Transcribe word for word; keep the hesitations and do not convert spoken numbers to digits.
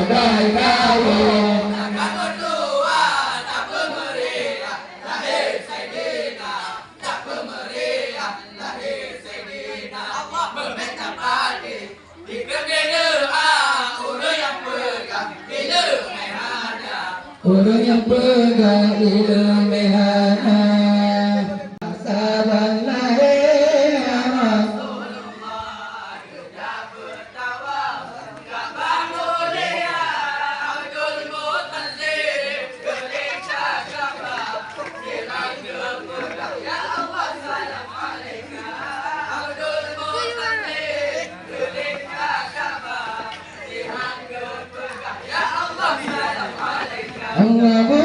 Baik kawin. Ureueng nyang peugah ileumèe hana saban lahé. Allahu